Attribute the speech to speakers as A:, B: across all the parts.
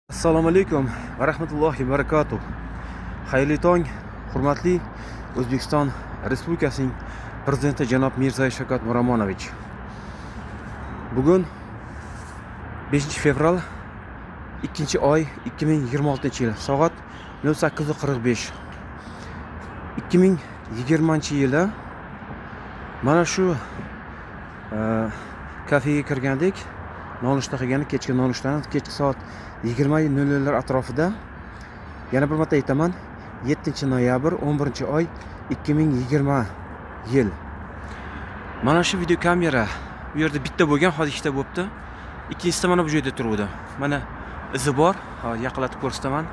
A: Assalomu alaykum va rahmatullohi va barakatuh. Xayrli tong, hurmatli O'zbekiston Respublikasining prezidenti janob Mirziyoyev Shavkat Miromonovich. Bugun 5 fevral, 2 oy, 2026-yil, soat 08:45. 2020-yili mana shu kafega kirgandik. Nonushta qilgani, kechki nonushtani, kechki soat 20:00 atrofida. Yana bir marta aytaman, 7 noyabr, 11 oy, 2020 yil. Mana shu videokamera bu yerda bitta bo'lgan, hozir ikkita bo'libdi. Ikkinchisi mana bu joyda turuvdi. Mana izi bor, hozir yaqinlatib ko'rsataman.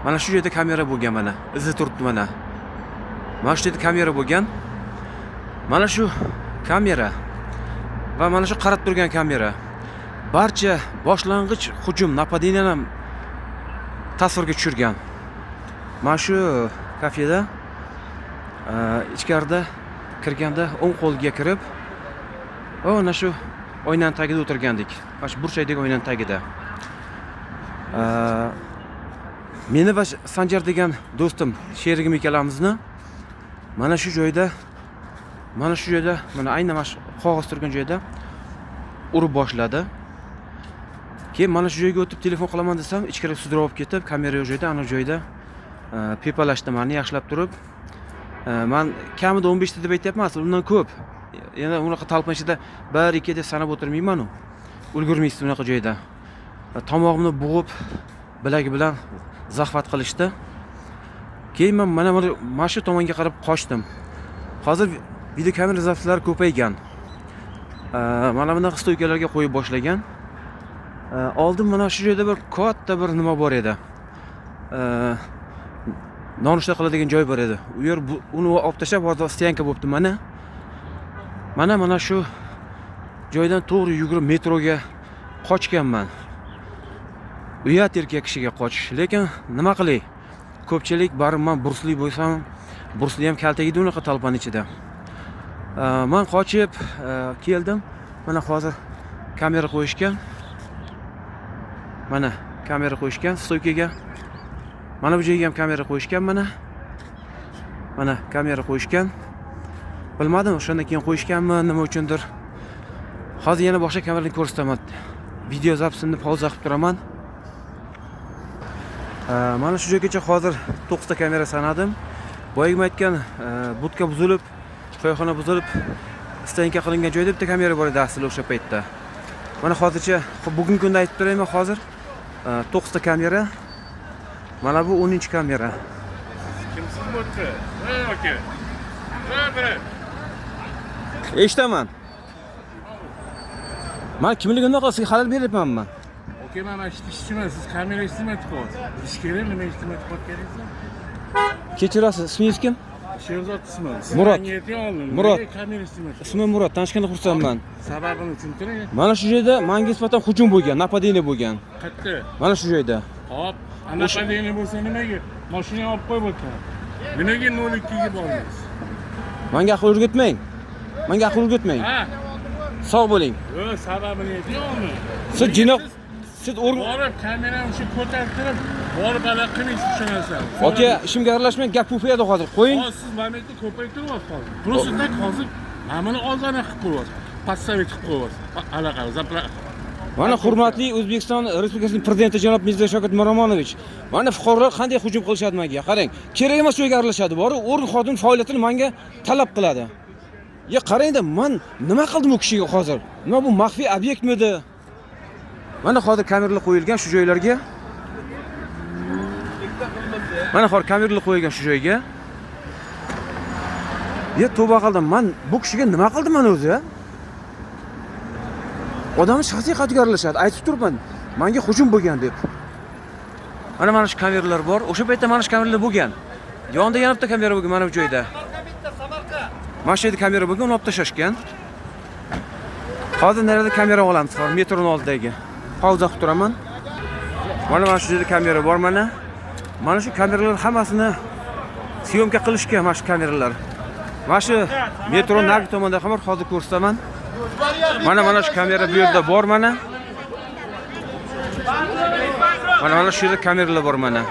A: Mana shu joyda kamera bo'lgan, mana izi turibdi mana. Mana shu yerda kamera bo'lgan. Mana shu kamera va mana shu qarab turgan kamera barcha boshlang'ich hujum, нападение ni tasvirga tushirgan. Mana shu kafeda ichkarida kirganda o'ng qo'lga kirib, ana shu oynani tagida o'tirgandik. Mana shu burchakdagi oynani tagida. Meni va Sanjar degan do'stim, sherigim ikkalamizni mana shu joyda, mana aynan mana shu qog'oz turgan joyda urib boshladi. Keyin mana shu joyga o'tib telefon qilaman desam, ichkari sudrab olib ketib, kamera yo'q joyda, ana joyda pepalashdi mani yaxshilab turib. Man kamida 15 ta deb aytyapman, aslida undan ko'p. Yana unaqa толпа ichida 1, 2 deb sanab o'tirmayman u. Ulgurmaysiz unaqa joyda. Tomog'imni bo'g'ib, bilagi bilan захват qilishdi. Keyin man mana shu tomonga qarab qochdim. Hozir videokamera запись lari ko'paygan. Mana bunaqa стойка larga qo'yib boshlagan. Oldin mana shu joyda bir katta bir nima bor edi. Nonushta qiladigan joy bor edi. U yer uni olib tashlab, hozir стоянка bo'libdi mana. Mana shu joydan to'g'ri yugurib metroga qochganman. Uyat erkak kishiga qochish, lekin nima qilay? Ko'pchilik baribir, man Bryus Li bo'lsam, Bryus Li ham kaltak yedi unaqa толпа ni ichida. Man qochib keldim. Mana hozir kamera qo'yishgan. Mana kamera qo'yishgan стойка ga. Mana bu joyga ham kamera qo'yishgan mana. Mana kamera qo'yishgan. Bilmadim, o'shandan keyin qo'yishganmi, nima uchundir. Hozir yana boshqa kamerani ko'rsataman. Video запись imni pauza qilib turaman. Mana shu joygacha hozir 9 ta kamera sanadim. Boyagi aytgan budka buzilib, choyxona buzilib, стоянка qilingan joyda bitta kamera bor edi aslida o'sha paytda. Mana hozircha bugungi kunda aytib turayman, hozir 9 ta kamera. Mana bu 10 kamera.
B: Kimsiz bu yerda? Ey aka. Ey biri.
A: Eshitaman. Man kimligimni sizga xalal beryapmanmi?
B: Aka, man ishchiman, siz kamera eshitmay chiqyapsiz. Ish kerak, nima eshitmay chiqayotganingizni?
A: Kechirasiz, ismingiz kim?
B: Sherzod ismi. Siz
A: Murod.
B: menga ayting oldin.
A: Murod.
B: Nega kamera eshitmay chiqyapsiz?
A: Ismim Murod, tanishganda xursandman.
B: Sababini tushuntiring.
A: Mana shu joyda menga nisbatan hujum bo'lgan, нападение bo'lgan.
B: Qayerda?
A: Mana shu joyda.
B: Hop, нападение bo'lsa nimaga mashina olib qo'yib o'tgan? Nimaga 02 ga bordingiz?
A: Menga aql o'rgatmang. Menga aql o'rgatmang.
B: Ha?
A: Sog' bo'ling.
B: Yo'q, sababini ayting oldin.
A: Siz jinob siz o'rn
B: Borib kamerani o'sha ko'tartirib, borib anaqa qilmaysiz o'sha narsani.
A: Aka, ishimga aralashmang, gap ko'payadi hozir. Qo'ying.
B: Hozir siz momentni ko'paytiryapsiz hozir. Просто так hozir mana buni oldin anaqa qilib qo'yyapsiz. Подставить qilib qo'yyapsiz. Anaqa
A: Mana, hurmatli O'zbekiston Respublikasining prezidenti janob Mirziyoyev Shavkat Miromonovich. Mana fuqarolar qanday hujum qilishadi menga. Qarang, kerak emas joyga aralashadi. Borib, organ xodim faoliyatini menga talab qiladi. Ya qarangda, man nima qildim u kishiga hozir? Nima bu, maxfiy obyektmidi? Mana hozir kameralar qo'yilgan shu joylarga. Mana hozir kameralar qo'yilgan shu joyga. Ya tavba qildim. Man bu kishiga nima qildim man o'zi? Odamni shaxsiy hayotiga aralashadi. Aytib turibman, menga hujum bo'lgan deb. Mana shu kameralar bor. O'sha paytda mana shu kameralar bo'lgan. Yonida yana bitta kamera bo'lgan mana bu joyda. Mana shu yerda kamera bo'lgan, uni olib tashlashgan. Hozir nerada kamera olamiz? Hozir metroni oldidagi. Pauza qilib turaman. Mana shu yerda kamera bor mana. Mana shu kameralar hammasini съёмка qilishgan, mana shu kameralar. Mana shu metro narigi tomonda ham bor, hozir ko'rsataman. Mana shu kamera bu yerda bor mana. Mana shu yerda kameralar bor mana.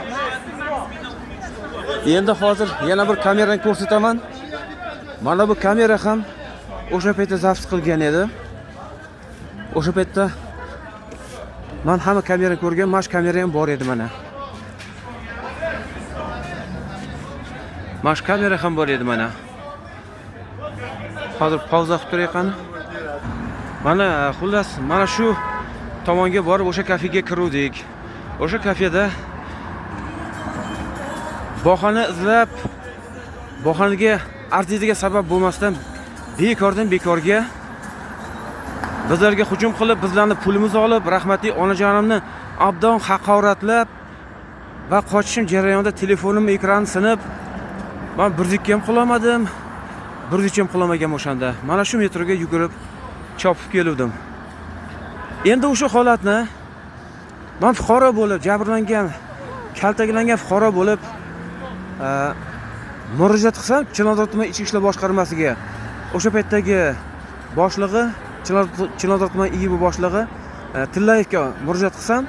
A: Endi hozir yana bir kamerani ko'rsataman. Mana bu kamera ham o'sha paytda zabt qilgan edi. O'sha paytda men hamma kamerani ko'rgan, mana shu kamera ham bor edi mana. Mana shu kamera ham bor edi mana. Hozir pauza qilib turay qani. Mana xullas, mana shu tomonga borib o'sha kafega kiruvdik. O'sha kafeda bahona izlab, bahonaga arziydigan sabab bo'lmasdan bekordan bekorga bizlarga hujum qilib, bizlarni pulimizni olib, rahmatli onajonimni obdon haqoratlab va qochishim jarayonida telefonim ekrani sinib, men 102 ham qilolmadim, 103 ham qilolmagan o'shanda. Mana shu metroga yugurib chopib keluvdim. Endi o'sha holatni men fuqaro bo'lib, jabrlangan, kaltaklangan fuqaro bo'lib murojaat qilsam Chilonzor tuman Ichki ishlar boshqarmasiga, o'sha paytdagi boshlig'i Chilonzor tuman IIB boshlig'i Tillayevga murojaat qilsam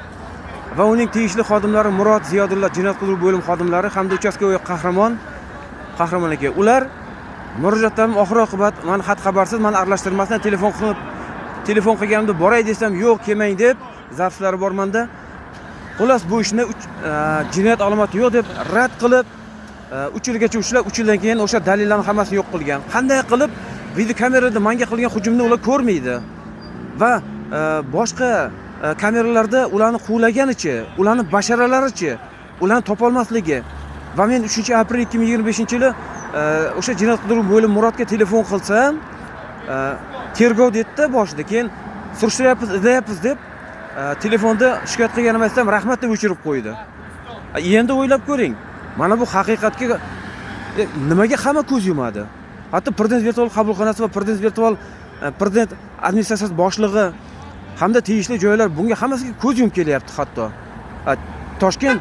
A: va uning tegishli xodimlari Murod Ziyodulla jinoyat qidiruv bo'lim xodimlari hamda uchastkovoy Qahramon aka, ular murojaatlarim oxir oqibat meni xat xabarsiz, meni aralashtirmasdan telefon qilganimda boray desam, yo'q kelmang deb, zapslari bor menda. Xullas bu ishni jinoyat alomati yo'q deb rad qilib, 3 yilgacha ushlab, 3 yildan keyin o'sha dalillarni hammasini yo'q qilgan. Qanday qilib video kamerada menga qilgan hujumni ular ko'rmaydi va boshqa kameralarda ularni quvlaganichi, ularni basharalarichi, ularni topolmasligi va men 3 aprel 2025-yili o'sha jinoyat qidiruv bo'limi Murodga telefon qilsam, tergov dedida boshida, keyin surishtiryapmiz, izlayapmiz deb telefonda shikoyat qilganim aytsam, rahmat deb o'chirib qo'ydi. Endi o'ylab ko'ring, mana bu haqiqatga nimaga hamma ko'z yumadi? Hatto Prezident virtual qabulxonasi va Prezident virtual Prezident administratsiyasi boshlig'i hamda tegishli joylar bunga hammasiga ko'z yumib kelyapti hatto. Toshkent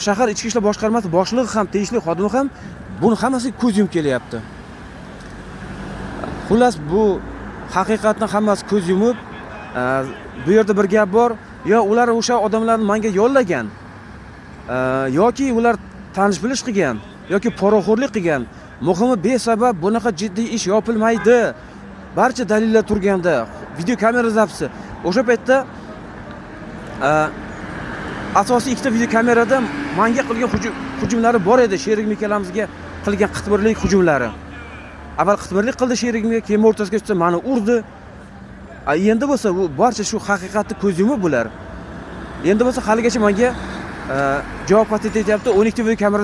A: shahar Ichki ishlar boshqarmasi boshlig'i ham, tegishli xodimi ham buni hammasiga ko'z yumib kelyapti. Xullas bu haqiqatni hammasi ko'z yumib, bu yerda bir gap bor, yo ular o'sha odamlarni menga yollagan, yoki ular tanish bilish qilgan, yoki poraxo'rlik qilgan. Muhimi besabab bunaqa jiddiy ish yopilmaydi. Barcha dalillar turganda, video kamera zapisi. O'sha paytda asosiy ikkita video kamerada menga qilgan hujumlari bor edi, sherigim ikkalamizga qilgan qitmirlik hujumlari. Avval qitmirlik qildi sherigimga, keyin o'rtasiga tushsa meni urdi. Endi bo'lsa bu barcha shu haqiqatni ko'z yumib bular. Endi bo'lsa haligacha menga javob qaytarib aytyapti, 12 ta video kamera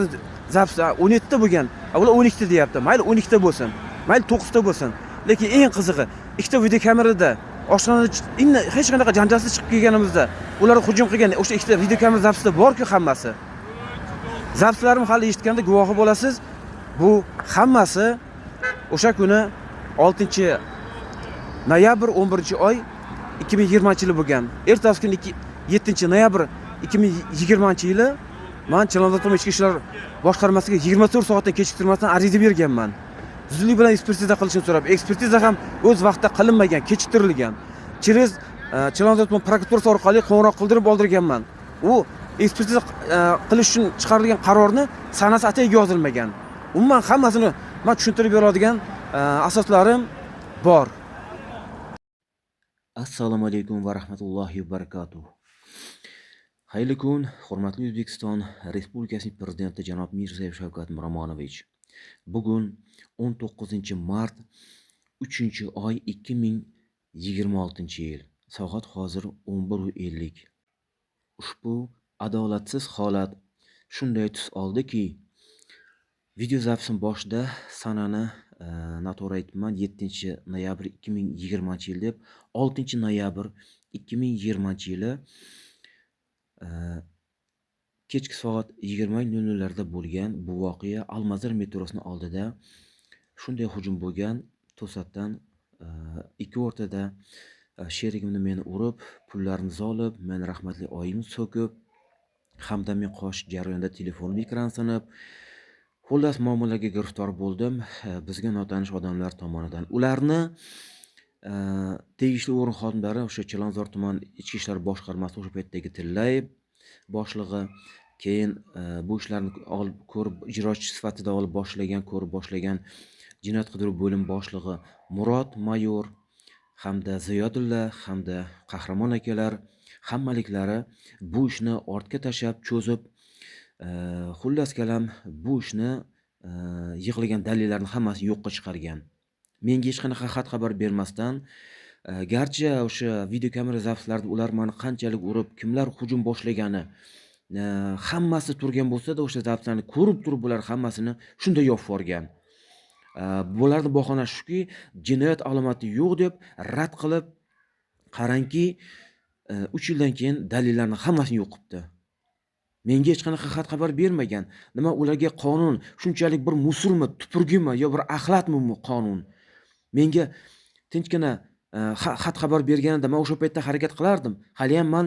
A: zapisi, 17 ta bo'lgan. Ular 12 ta deyapti. Mayli 12 ta bo'lsin, mayli 9 ta bo'lsin. Lekin eng qizig'i, ikkita video kamerada oshxonada hech qanaqa janjalsiz chiqib kelganimizda ular hujum qilgan o'sha ikkita video kamera zapisida bor-ku hammasi. Zapislarim hali eshitganda guvohi bo'lasiz. Bu hammasi o'sha kuni 6 noyabr 11 oy 2020-yili bo'lgan. Ertasi kuni 7 noyabr 2020-yili men Chilonzor tuman Ichki ishlar boshqarmasiga 24 soatdan kechiktirmasdan ariza berganman. Zudlik bilan ekspertiza qilishni so'rab, ekspertiza ham o'z vaqtida qilinmagan, kechiktirilgan. Через Chilonzor tuman prokuraturasi orqali qo'ng'iroq qildirib oldirganman. U ekspertiza qilish uchun chiqarilgan qarorni sanasi atay yozilmagan. Umuman hammasini men tushuntirib beradigan asoslarim bor. Assalomu alaykum va rahmatullohi va barakatuh. Xayrli kun, hurmatli O'zbekiston Respublikasining Prezidenti janob Mirziyoyev Shavkat Miromonovich. Bugun 19 mart 3 oy 2026-yil. Soat hozir 11:50. Ushbu adolatsiz holat shunday tus oldiki, video zapisim boshida sanani noto'g'ri aytibman, 7 noyabr 2020-yil deb, 6 noyabr 2020-yili kechki soat 20:00larda bo'lgan bu voqea Almazor metrosining oldida shunday hujum bo'lgan. To'satdan ikki o'rtada sherigimni meni urib, pullarimizni olib, meni rahmatli oyimni so'kib, hamda men qochish jarayonida telefonim ekrani sinib, xullas muammolarga giriftor bo'ldim. Bizga notanish odamlar tomonidan. Ularni tegishli o'rin xodimlari o'sha Chilonzor tuman Ichki ishlar boshqarmasi o'sha paytdagi Tillayev boshlig'i, keyin bu ishlarni olib ko'rib ijrochi sifatida olib boshlagan, ko'rib boshlagan jinoyat qidiruv bo'limi boshlig'i Murod mayor hamda Ziyodulla hamda Qahramon akalar hammaliklari bu ishni ortga tashlab, cho'zib, xullas kalam bu ishni yig'ilgan dalillarni hammasini yo'qqa chiqargan. Menga hech qanaqa xat xabar bermasdan, garchi o'sha videokamera zapslarida ular meni qanchalik urib, kimlar hujum boshlagani hammasi turgan bo'lsa-da, o'sha zapslarni ko'rib turib bular hammasini shunday yopib yuborgan. Bularni bahonasi shuki, jinoyat alomati yo'q deb rad qilib, qarangki, 3 yildan keyin dalillarni hammasini yo'q qilibdi. Menga hech qanaqa xat xabar bermagan. Nima ularga qonun shunchalik bir musulmi, tupurgimi yo bir axlatmi bu qonun? Menga tinchgina xat xabar berganida men o'sha paytda harakat qilardim. Hali ham men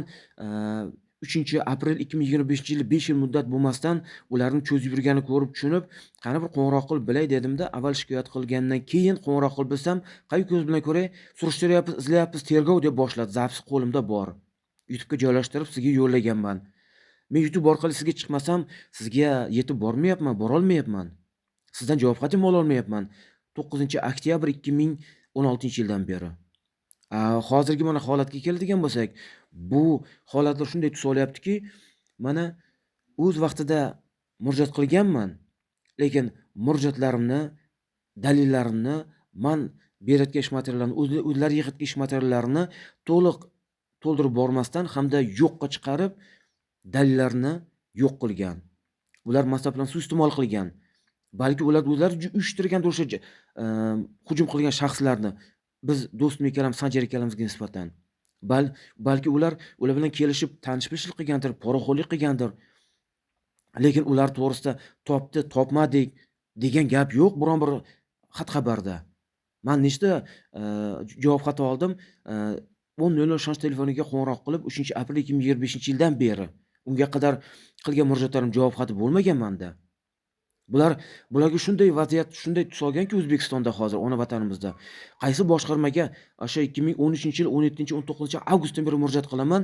A: 3 aprel 2025-yili 5 yil muddat bo'lmasdan ularni cho'zib yurganini ko'rib, tushunib, qani bir qo'ng'iroq qilib bilay dedimda, avval shikoyat qilgandan keyin qo'ng'iroq qilib bilsam, qay ko'z bilan ko'ray, surishtiryapmiz, izlayapmiz, tergov deb boshladi. Zapis qo'limda bor. YouTube'ga joylashtirib sizga yo'llaganman. Men YouTube orqali sizga chiqmasam, sizga yetib bormayapman, borolmayapman. Sizdan javob xat ham ololmayapman. 9 oktyabr 2016-yildan beri. Hozirgi mana holatga keladigan bo'lsak, bu holatlar shunday tus olyaptiki, mana o'z vaqtida murojaat qilganman, lekin murojaatlarimni, dalillarimni, man berayotgan ish materiallarini, o'zlari yig'ayotgan ish materiallarini to'liq to'ldirib bormasdan hamda yo'qqa chiqarib, dalillarni yo'q qilgan. Ular mansablarni suiiste'mol qilgan. Balki ular o'zlari uyushtirgandir o'sha hujum qilgan shaxslarni. Biz do'stim ikkalamiz, Sanjar ikkalamizga nisbatan. Balki ular ular bilan kelishib, tanish-bilishlik qilgandir, poraxo'rlik qilgandir. Lekin ular to'g'risida topdi, topmadik degan gap yo'q biron bir xat xabarda. Man nechta javob xati oldim. 10:00 ishonch telefoniga qo'ng'iroq qilib 3 aprel 2025-yildan beri. Unga qadar qilgan murojaatlarim javob xati bo'lmagan manda. Bularga shunday vaziyat shunday tus olganki O'zbekistonda hozir, ona vatanimizda. Qaysi boshqarmaga o'sha 2013-yil 17-19 avgustdan beri murojaat qilaman,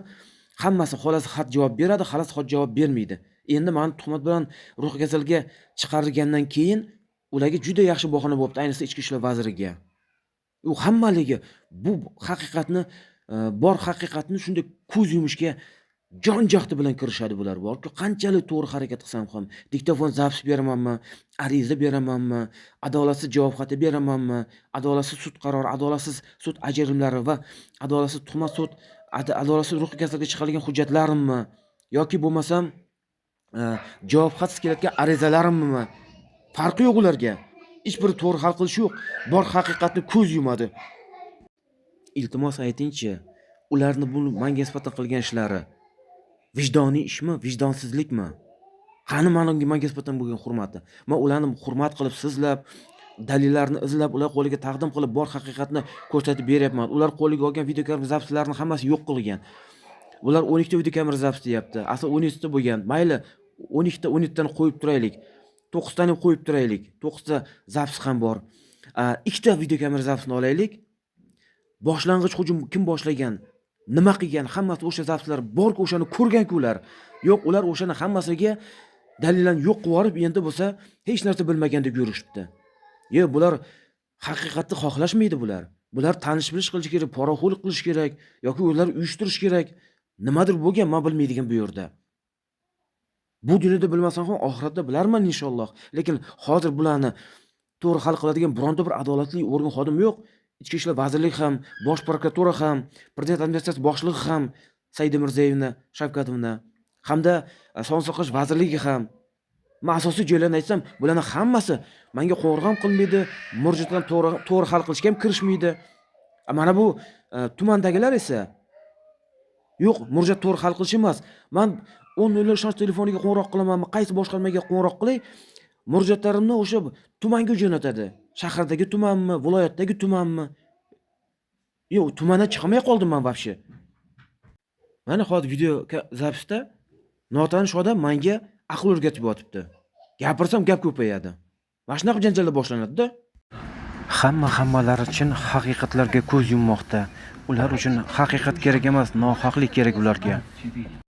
A: hammasi xolasi xat javob beradi, xalasi xat javob bermaydi. Endi mani tuhmat bilan ruhiy kasalga chiqarilgandan keyin ularga juda yaxshi bahona bo'libdi, ayniqsa Ichki ishlar vaziriga. U hammaligi bu haqiqatni, bor haqiqatni shunday ko'z yumishga jon jahdi bilan kirishadi bular borku. Qanchalik to'g'ri harakat qilsam ham, diktofon zapis beramanmi, ariza beramanmi, adolatsiz javob xati beramanmi, adolatsiz sud qarori, adolatsiz sud ajrimlari va adolatsiz tuhmat sud, adolatsiz ruhiy kasalga chiqarilgan hujjatlarimmi yoki bo'lmasam javob xatsiz kelayotgan arizalarimmi, farqi yo'q ularga. Hech biri to'g'ri hal qilish yo'q. Bor haqiqatni ko'z yumadi. Iltimos aytingchi, ularni bu menga nisbatan qilgan ishlari vijdoniy ishmi, vijdonsizlikmi? Qani mani menga nisbatan bo'lgan hurmati? Men ularni hurmat qilib, sizlab, dalillarni izlab, ular qo'liga taqdim qilib, bor haqiqatni ko'rsatib beryapman. Ular qo'liga olgan videokamera zapslarni hammasi yo'q qilgan. Ular 12 ta videokamera zaps deyapti. Asli 17 ta bo'lgan. Mayli, 12 ta 17 tani qo'yib turaylik. 9 tani qo'yib turaylik. 9 ta zaps ham bor. Ikkita videokamera zapsini olaylik. Boshlang'ich hujum kim boshlagan, nima qilgan, hammasi o'sha zapslar borku, o'shani ko'rgan-ku ular. Yo'q, ular o'shani hammasiga dalillarni yo'q qilib yuborib, endi bo'lsa hech narsa bilmagandek yurishibdi. Yo'q, bular haqiqatni xohlashmaydi bular. Bular tanish bilish qilish kerak, poraxo'rlik qilish kerak yoki o'zlari uyushtirish kerak. Nimadir bo'lgan, men bilmaydigan bu yerda. Bu dunyoda bilmasam ham oxiratda bilarman inshaalloh. Lekin hozir bularni to'g'ri hal qiladigan bironta bir adolatli organ xodimi yo'q. Ichki ishlar vazirligi ham, bosh prokuratura ham, prezident administratsiyasi boshlig'i ham Saida Mirziyoyevna Shavkatovna hamda Sog'liqni saqlash vazirligi ham. Man asosiy joylarni aytsam, bularni hammasi menga qo'ng'iroq ham qilmaydi, murojaatlarni to'g'ri to'g'ri hal qilishga ham kirishmaydi. Mana bu tumandagilar esa yo'q, murojaat to'g'ri hal qilish emas. Man 10:00 ishonch telefoniga qo'ng'iroq qilamanmi, qaysi boshqarmaga qo'ng'iroq qilay, murojaatlarimni o'sha tumanga jo'natadi. Shahardagi tumanmi, viloyatdagi tumanmi? Yo'q, tumandan chiqolmay qoldim man вообще. Mana hozir video запись da notanish odam menga aql o'rgatib yotibdi. Gapirsam gap ko'payadi. Mana shunaqa janjallar boshlanadi-da. Hamma hammalari chin haqiqatlarga ko'z yummoqda. Ular uchun haqiqat kerak emas, nohaqlik kerak ularga.